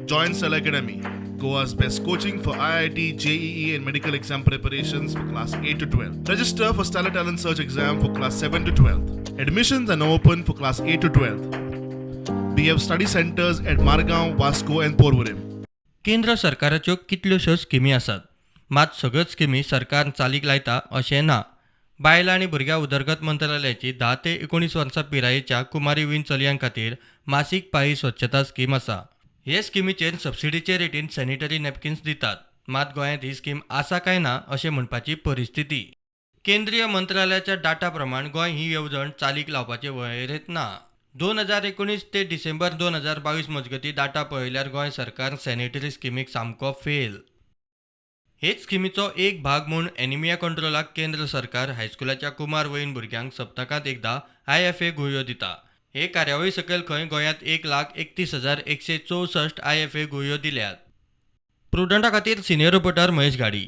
Join Stellar Academy, Goa's best coaching for IIT, JEE, and medical exam preparations for class 8 to 12. Register for Stellar Talent Search exam for class 7 to 12. Admissions are now open for class 8 to 12. We have study centers at Margao, Vasco, and Porvorim. केंद्र सरकाराच्यो कितल्योश्योच स्किमी आसात, मात सगळ्योच स्किमी सरकार चालीक लायता अशें ना. बायलां आनी भुरग्यां उदरगत मंत्रालयाची 10 ते 19 वर्सां पिरायेच्या कुमारी वीन चलयां खातीर मासीक पाळी स्वच्छता स्कीम आसा. हे स्किमीचेर सबसिडीचे रेटीन सॅनिटरी नॅपकिन्स दितात. मात गोंयांत ही स्कीम आसा काय ना अशें म्हणपाची परिस्थिती. केंद्रीय मंत्रालयाच्या डाटा प्रमाण गोंय ही येवजण चालीक लावपाचे वळेरेंत ना. 2019 ते डिसेंबर 2022 मजगतीं डाटा पळयल्यार गोंय सरकार सॅनिटरी स्किमीक सामको फेल. हेच स्किमीचो एक भाग म्हूण एनिमिया कंट्रोलाक केंद्र सरकार हायस्कुलाच्या कुमार वयीन भुरग्यांक सप्तकांत एकदां IFA गुळयो दिता. हे कार्यावळी सकयल खंय गोंयांत 1,31,164 IFA गुळयो दिल्यात. प्रुडंटा खातीर सिनियर रिपोर्टर महेश घाडी.